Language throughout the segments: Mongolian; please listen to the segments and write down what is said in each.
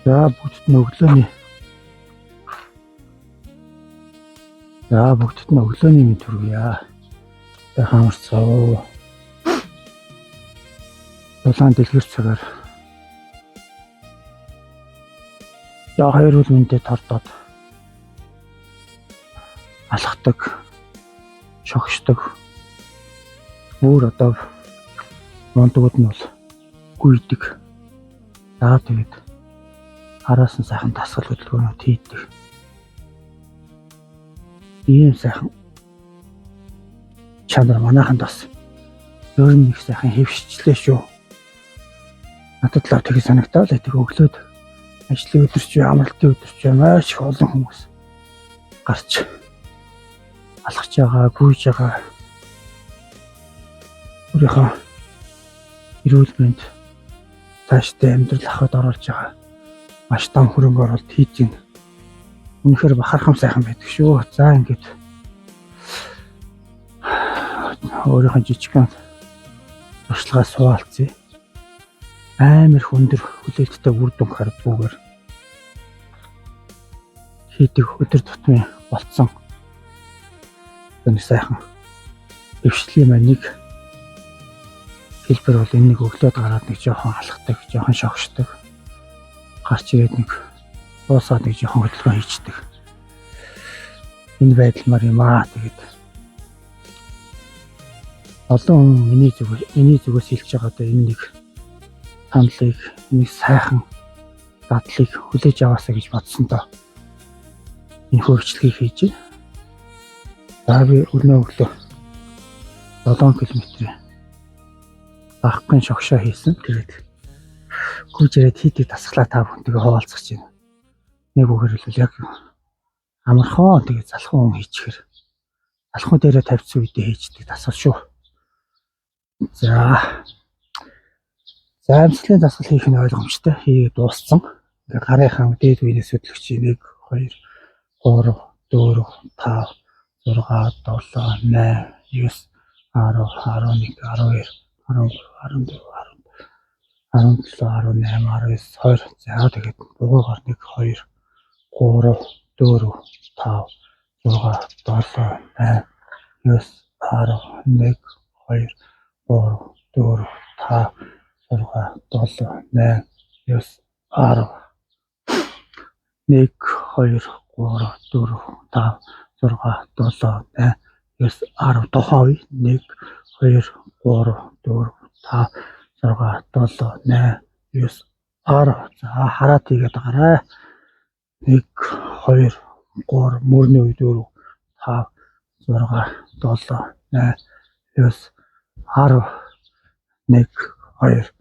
За бүгдд нь өглөөний За бүгдд нь өглөөний мэнд хүргье. Сайхан амарцгаа. Улаан дэлгэр цагаар за хоёр үл мэндэ тордоод алхдаг, шогшдог. Бүр одоо мундагуд нь бол гүйдэг. За тэгээд араас нь сайхан дасгал хөдөлгөөнүүд хийдэг. Ийм сайхан чанар манайханд бас ер нь их сайхан хэвшчлээ шүү. Надад л тэг санагдаад л байдаг. Өглөөд ажлын өдөр чи амралтын өдөр чи маш их олон хүмүүс гарч алхаж байгаа, гүйж байгаа. Өөрийнхөө эрүүл мэнд цаашдаа амьдрал ахуйд оруулж байгаа маш том хөрөнгө оруулалт хийж байна. Үнэхээр бахархам сайхан байдаг шүү. За ингээд өөрийнхөө жижигхэн туршлагаас хуваалцъя. Амар хүндэр хүлээлттэй үр дүн хардгүйгээр хийдэг өдөр тутмын болцсон энэ сайхан дэвшлийн маань нэг хэлбэр бол энэ нэг өглөөд гараад нэг жоохон алхдаг, жоохон шогшдог. Гарч ирээд нэг дуусаад нэг жоохон хөдөлгөөн хийчдэг. Энэ байдалмаар юм аа. Тэгээд олон хүн миний зүгээс хэлж байгаа одоо энэ нэг саналыг, нэг сайхан дадлыг хүлээж аваасаа гэж бодсон доо. Энэ хөрвчлэгийг хийж байна. За би өнөө өглөө 7 км багхан шогшоо хийсэн. Тэгээд гүйж ирээд хийдэг дасгалаа та бүхэнтэйгээ хуваалцах гэж байна. Нэг үгээр хэлбэл яг амархан тэгээд залхуун хийчихэр залхуун дээрээ тавьчихсан үедээ хийждэг дасгал шүү. За. За амьсгалын дасгал хийх нь ойлгомжтой. Хийгээд дууссан. Ингээ гарынхаа дээд үеэс хөдлөгч 1 2 3 4 5 6 7 8 9 10 11 12 13 14 17 18 19 20. За тэгээд бугуугаар 1 2 3 4 5 6 7 8 9 10 1 2 3 4 5 6 7 8 9 10 1 2 3 4 5 6 7 8 9 10 тухайн үе 1 2 3 4 5 6 7 8 9 10. За хараад хийгээд гараа. 1 2 3 мөрний үе 4 5 6 7 8 9 10 1 2 3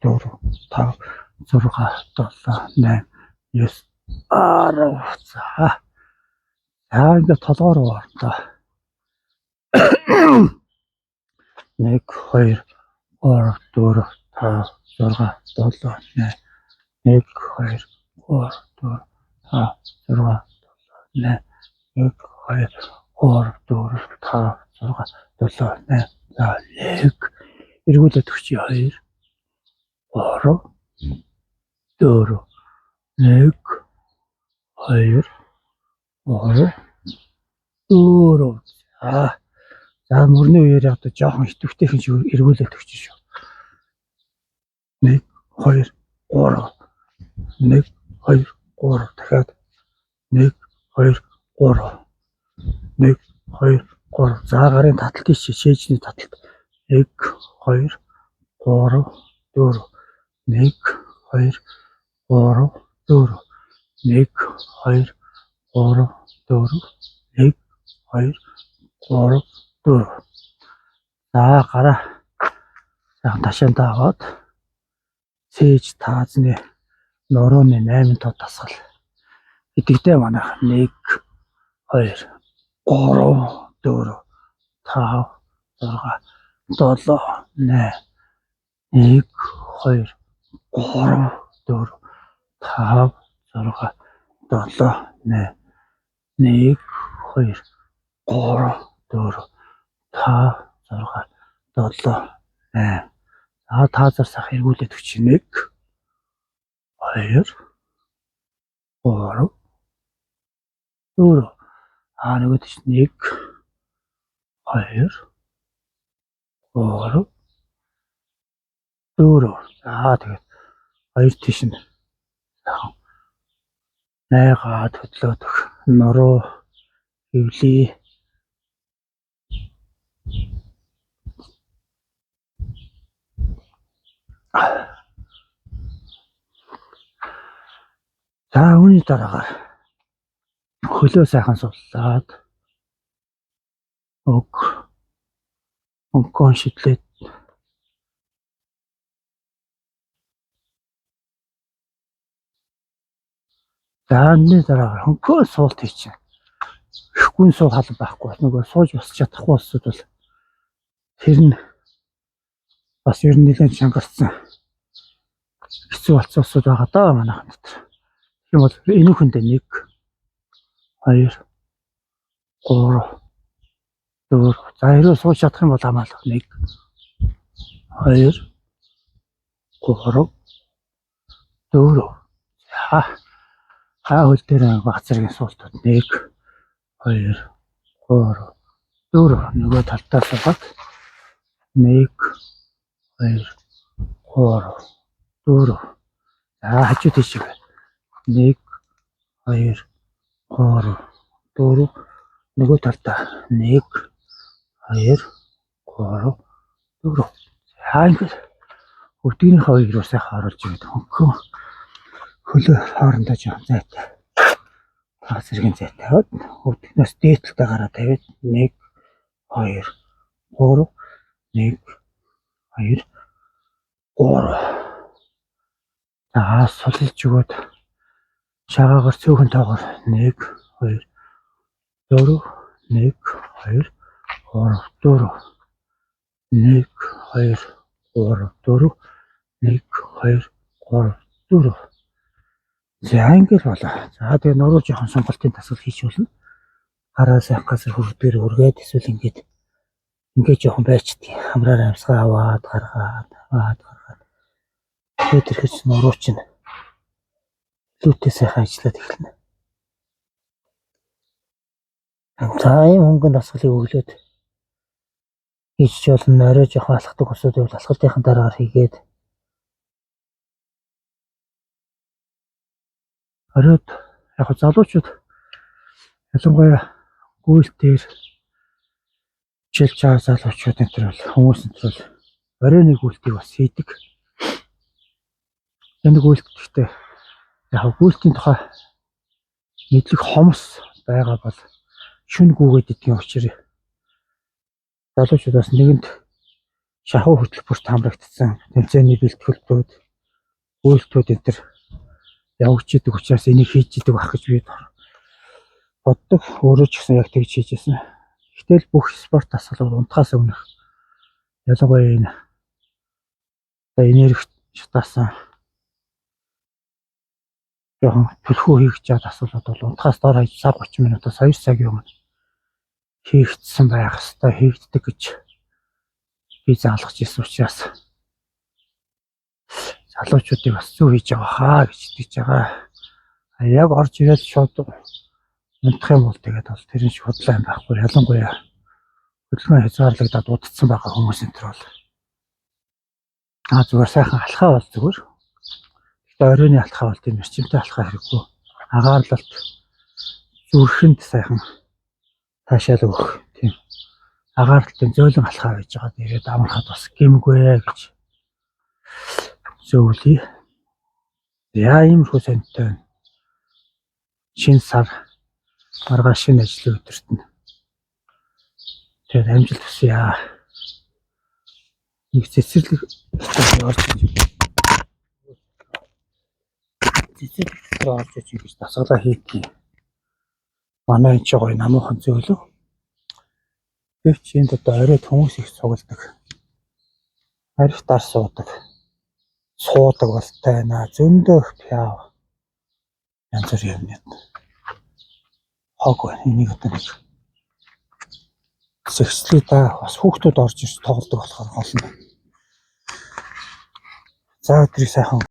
4 5 6 7 8 9 10. За. За ингээд толгой руу орно. 1 2 3 4 5 6 7 8 1 2 3 4 5 6 7 8 1 2 3 4 5 6 7 8. За 1 эргүүлээд өгчий 2 3 4 1 2 3 4. За. За мөрний үеэр одоо жоохон идэвхтэйхэн шиг эргүүлээд өгч шүү. 1 2 3 1 2 3 дахиад 1 2 3 1 2 3. За гарын таталт тийш шээжний таталт 1 2 3 4 1 2 3 4 1 2 3 4 1 2 3 4. За гараа сайхан ташаандаа аваад цээж таазны нурууны 8 тоо дасгал гэдэгтэй манайх 1 2 3 4 5 6 7 8 1 2 3 4 5 6 7 8 1 2 3 4 5 6 7 8. За таазаар сах эргүүлээд өгч 1 2 2 3 4. Аа, нөгөө тийш 1 2 3 4. За, тэгээд хоёр тийш нь сайхан найгаад хөдлөөд нуруу хэвлээ. За, үүний дараагаар хөлөө сайхан суллаад өг хөнгөн шидлээд за, энэний дараагаар хөнгөн суулт хийчих. Их гүн суу хал байхгүй. Нөгөө сууж босч чадахгүй улсууд бол тэр нь бас ер нь нэлээд чангарсан хэцүү болсон улсууд байгаа даа манайхан дотор. Тийм бол энүүхэндээ 1 2 3 4. За, хэрвээ сууж чадах юм бол хамаалах 1 2 3 4. За, хаа хөл дээр баг зэргийн суултууд 1 2 3 4. Нөгөө талдаа суугаад 1 2 3 4. За, хажуу тийш 1 2 3 4. Нөгөө талдаа 1 2 3 4. За, ингээд өвдгийнхээ хоёр руу сайхан оруулж ирээд хөнгөн хөлөө хоорондоо жоохон зайтай баг зэргийн зай тавиад өвдгнөөс дээдэлтэй гараа тавиад 1 2 3 1 2 3. За, сулилж өгөөд шагаагаар цөөхөн тоогоор 1 2 4 1 2 3 4 1 2 3 4 1 2 3 4. За, ингээд болоо. За, тэгээ нуруу жоохон сонголтын дасгал хийж болно. Гараа сайхан газар хөрвдөр үргээд эсвэл ингээд ингээд жоохон байчдаг. Хамраар амьсгаа аваад гаргаад аваад гаргаад. Тэгээд ирэхэд нуруу чинь илүүтэй сайхан ажиллаад эхэлнэ. За, ийм хөнгөн дасгалыг өглөөд хийж болно. Орой жоохон алхдаг усууд байвал алхалтынхаа дараагаар хийгээд оройд яг залуучууд ялангуяа гүйлтээр хичээлж байгаа залуучууд энэ төр бол хүмүүс энэ төр бол оройн гүйлтийг бас хийдэг. Энэ гүйлт гэхдээ яг гүйлтийн тухай мэдлэг хомс байгаа бол шүн гүгээд идэх учраас залуучууд бас нэгэнд шахуу хөтөлбөрт хамрагдсан тэмцээний бэлтгэлтүүд, гүйлтүүд энэ төр явагдаж идэг учраас энийг хийж идэг байх гэж би боддог. Өөрөө ч гэсэн яг тэгж хийж байсан. Гэтэл бүх спорт дасгалууд унтахаас өмнөх ялангуяа энэ энерги шатаасан жоохон түлхүү хийх чад асуулууд бол унтахаас дор хаяж цаг 30 минутаас 2 цагийн өмнө хийгдсэн байх ёстой, хийгддэг гэж би заалгаж ирсэн учраас залуучуудыг бас зөв хийж байгаа хаа гэж итгэж байгаа. Яг орж ирээд шууд унтах юм бол тэгээд бол тэрэн шиг худлаа юм байхгүй. Ялангуяа хөдөлгөөн хязгаарлагдаад удацсан байгаа хүмүүс энэ төр бол зүгээр сайхан алхаа бол зүгээр. Гэхдээ оройн алхаа бол тийм эрчимтэй алхаа хэрэггүй. Агаарлалт зүрхэнд сайхан таашаал өгөх тийм агаарлалтын зөөлөн алхаа байж байгаа. Тэгээд амархад бас гэмгүй гэж зөвлөе. Яа, иймэрхүү сонирхолтой байна. Шинэ сар маргааш шинэ ажлын өдөрт нь. Тэгээд амжилт хүсье. Нэг цэцэрлэг орж цэцэрлэг дотор орж иж ингэж дасгалаа хийдэг. Манай энэ ч гоё намуухан зөөлөө. Гэвч энд одоо оройд хүмүүс их цугладаг. Арх дар суудаг. Суудаг болтой байна. Зөндөө их пиав. Янз бүрийн юмнууд. Хог байна. Энийг одоо нэг зэгслээ да. Бас хүүхдүүд орж ирж тоглодог болохоор гол нь. За, өдрийг сайхан